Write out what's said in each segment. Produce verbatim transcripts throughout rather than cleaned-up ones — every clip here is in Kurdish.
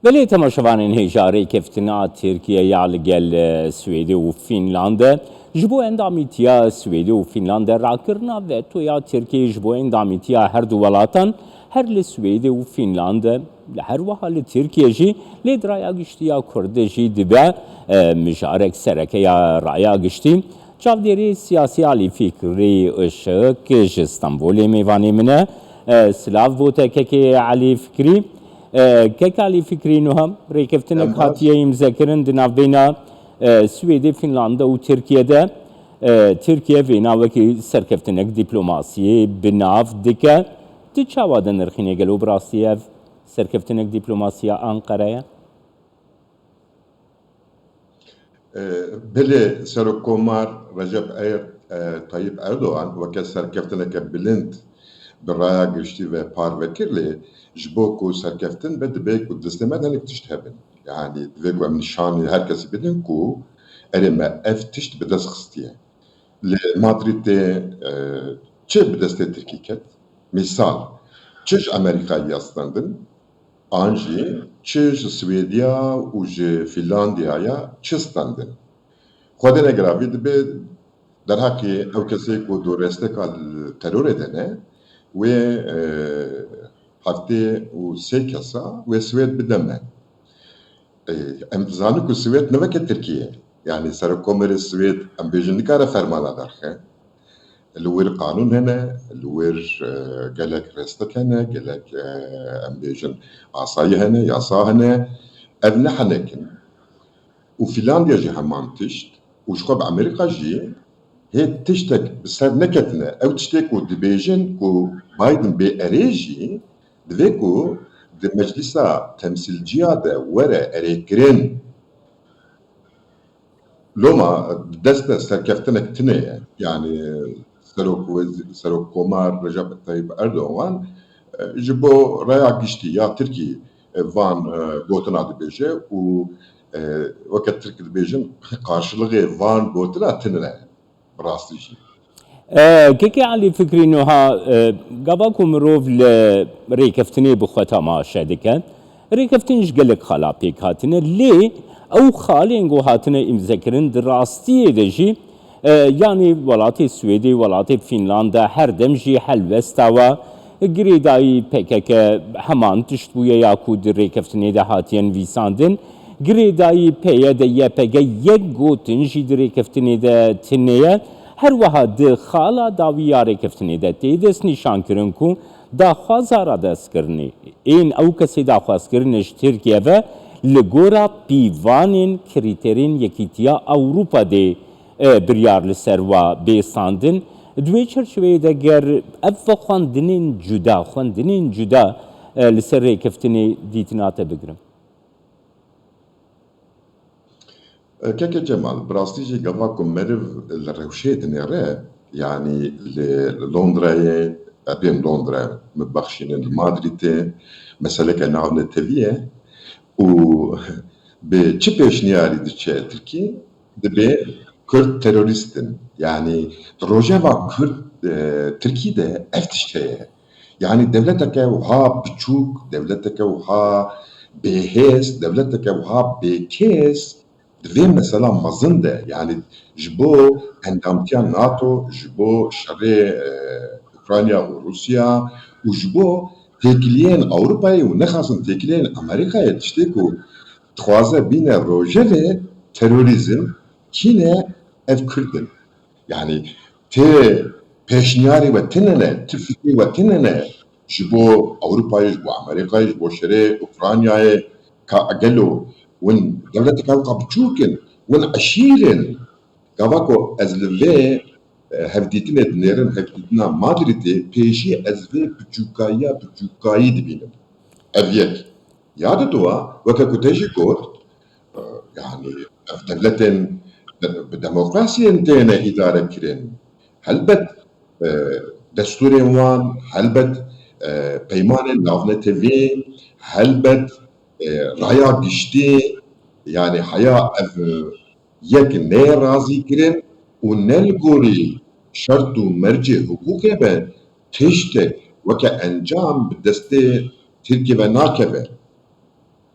Belê temaşevanên hêja rêkeftina Tirkiye ya li gel, e, Swêdê û Fînlande ji bo endamîtiya Swêdê û Fînlande rakirina vetoya Tirkiyê ji bo endamîtiya her du welatan her li Swêdê û Fînlande, li her wiha li Tirkiye jî lê di raya giştî ya Kurd de jî dibe, e, mijarek sereke ya raya giştî. Çavdêrê siyasî Alî Fikrî Işik ji Stenbolê mêvanê min e. E, silav bo te kekê Alî Fikrî. E, kek Alî Fikrî, nuha rêkeftinek Em baş. hatiye îmzekirin di navbeyna, e, Swêdê, Fînlanda û Tirkiye de. E, Tirkiye vêna wekî serkeftinek dîplomasiyê bi nav dike. Tu çawa dinirxînî, gelo bi rastî ev serkeftinek dîplomasiya Anqereye? E, belê, Serokkomar Recep Er-, e, Tayyip Erdogan weke serkeftineke bilind bi raya giştî ve parve kir, lê ji bo ku serkeftin be, dibe ku destê me de hinek tişt hebin. Yanî divê ku em nîşanî her kesî bidin ku erê, me ev tişt bi dest xistiye. Li Madrîdê, e, çi bi destê Tirkî ket? Mîsal, çi ji Amerîkayê ya standin, an jî çi ji Swêdiya û ji Fînlandiyaya çi standin? Xwedê negiravî dibe derheqê ew kesê ku di rêsteka terorê de ne, wê, e, heftê û sê kesa wê Swêd bide me. E, em dizanin ku Swêd ne weke Tirkiye. Yanî Serokkomarê Swêd, em bêjin, nikare fermana derxe. Li wir qanûn hene, li wir, e, gelek rêstik hene, gelek, e, em bêjin, asayî hene, yasa hene. Ev ne henek in. Û Fînlandiya jî heman tişt. Û ji xwe bi Amerîka jî hê tiştek bi ser neketine. Ew tiştê ku dibêjin ku Biden bê erê jî, divê ku di Meclisa Temsîlciya de were erêkirin. Loma dest de serkeftinek tune ye. Yanî Serok Wez-, Serokkomar Recep Tayyip Erdogan, e, ji bo raya giştî ya Tirkî, e, van, e, gotina dibêje û, e, weke Tirk dibêjin, qarşılığı van gotina tune ye. Bi rastî jî. E, kekê Elî Fikrî, nuha, e, gava ku mirov li rêkeftinê bi xwe temaşe dike, rêkeftin ji gelek xala pêk hatine, lê ew xalên ku hatine îmzekirin di rastiyê de jî, e, yanî welatê Swêdê, welatê Fînlanda her dem jî helwesta we girêdayî P K K heman tişt bûye ya ku di rêkeftinê de hatiye nivîsandin. Girêdayî P Y D Y P G yek gotin jî di rêkeftinê de tune ye. Her wiha di xala dawî ya rêkeftinê de tê destnîşankirin ku daxwaza radestkirinê ên ew kesê daxwazkirin ji Tirkiye ve li gora pîvanên krîterên Yekîtiya Ewropa dê, e, biryar li ser wa bê standin. Di wê çerçeveyê de ger ev vexwendinên cuda, xwendinên cuda, e, li ser rêkeftinê dîtina te bigirim. Keke Cemal, bi rastî jî gava ku meriv li rewşê dinêre, yanî li Londrayê, e, bên Londra, min bexşînin, li Madrîdê meseleke navnetewî ye û bi çi pêşniyarî diçe Tirkî, dibê Kurd terorîst in. Yanî di rojeva Kurd, e, Tirkî de ev tişt heye. Yanî dewleteke wiha biçûk, dewleteke wiha bêhêz, dewleteke wiha bêkês di vê mesela mezin de, yanî ji bo endamtiya NATO, ji bo şerê, e, Ukrayna û Rûsya û ji bo têkiliyên Ewropayê û nexasin têkiliyên Amerîkayê, tiştê ku dixwaze bîne rojevê terorîzm, kî ne? Ev Kurd in. Yanî ti pêşniyarê we tune ne, ti fikrê we tune ne ji bo Ewropayê, ji bo Amerîkayê, ji bo şerê Ukraynayê, ka gelo win dewleteke weka biçûk in, win eşîr in. Gava ku ez li vê, e, hevdîtinê dinêrim, hevdîtina Madrîdê, pêşî ez vê biçûkayiya biçûkayî dibînim. Ev yek. Ya didua, weke ku te jî got, e, yanî ev dewletên de-, bi demokrasiyên têne îdare kirin. Helbet, e, destûrên wan, helbet, e, peymanên navnetewî, helbet, e, raya giştî, yanî heya ev, e, yek neyê razîkirin û ne li gorî şert û mercê hiqûqê be, tiştek weke encam bi destê Tirkiyê ve nakeve.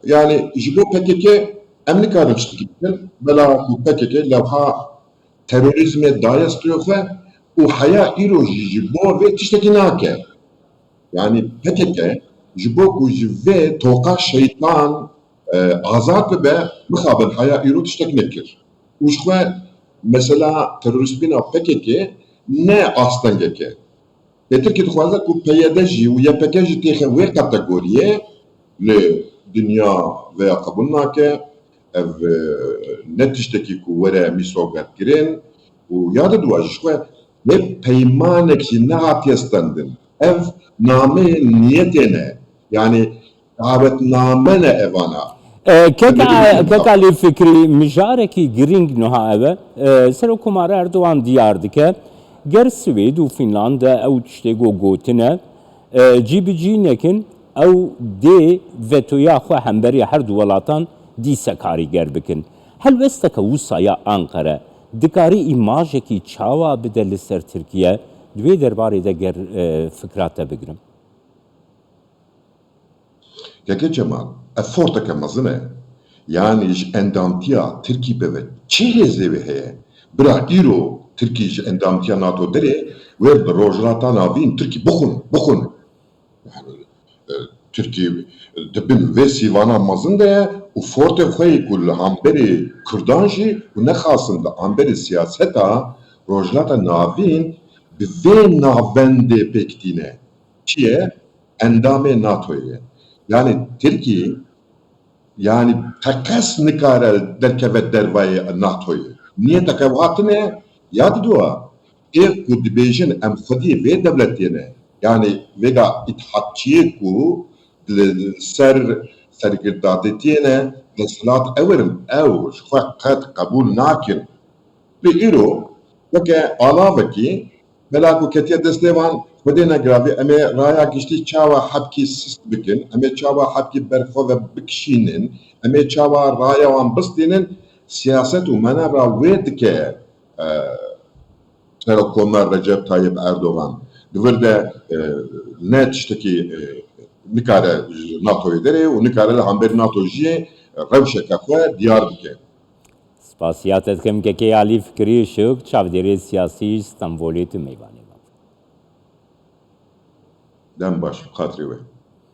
Yani ji bo P K K em nikarin tiştekî bikin, bela ku P K K lewha terorîzmê daye stûyê xwe û heya îro jî ji bo vê tiştekî nake. Yani P K K ji bo ku ji vê toqa şeytan, e, azad bibe, mixabin heya îro tiştek nekir. Û ji xwe mesela terorîstbîna P K K ne astengek e. Lê Tirkî dixwaze ku P Y D jî û Y P G jî têxe wê kategoriyê, lê dinya vêya qebûl nake. Ev, e, ne tiştekî ku were mîsogerkirin û ya diduwa ji xwe wê peymanek jî nehatiye stendin. Ev nameyê niyetê ne. Yani davetname ne evana. E, keka, keka Lî Fikrî, mijarekî girîng niha ev e. E, Serokkomar Erdogan diyar dike, ger Swêd û Fînlanda ew tiştê ku gotine, e, cî bi cî nekin, ew dê vetoya xwe hemberî her du welatan dîse karîger bikin. Helwesteke wisa ya Anqere dikarî îmajekî çawa bide li ser Tirkiye? Di wê derbarê de ger, e, fikra te bigrim. Keke Cemal, ev forteke mezin e. Yani ji endamtiya Tirkî be ve çi hêzê wê heye? Bira îro Tirkî ji endamtiya NATO derê wê bi Rojhilata Navîn Tirkî bixwin, bixwin. Yani, e, Tirkî di bin vê sîvana mezin de ye û fortê xwe yê ku li hemberî Kurdan jî û nexasim li hemberî siyaseta Rojhilata Navîn bi vê navendê pêk tîne. Çi ye? Endamê NATOyê ye. Yani Tirkî, yani teqez nikare derkeve dervayê NATOyê. Niyeteke wiha tune ya diduwa. Ê ku dibêjin em xwediyê vê dewletê ne. Yani vêga îtihatçiyê ku li ser sergirdatiyê ne, desthilat ew in, ew ji xwe qet qebûl nakin. Lê îro weke alavekî bela ku ketiye destê wan, Xwedê negiravî, em ê raya giştî çawa hebkî sist bikin, em ê çawa hebkî ber xwe ve bikişînin, em ê çawa raya wan bistînin, siyaset û manevra wê dike, e, Serokkomer Recep Tayyip Erdogan. Di vir de, e, ne tiştekî, e, nikare ji NATOyê derê û nikare li hemberî NATO jî rewşeke xwe diyar bike. Spasiya te dikim kekê Alî Fikirî Şuk, çavdêrê siyasî ji Stenbolê tu mêvanê me. Dem baş, bi xatirê we.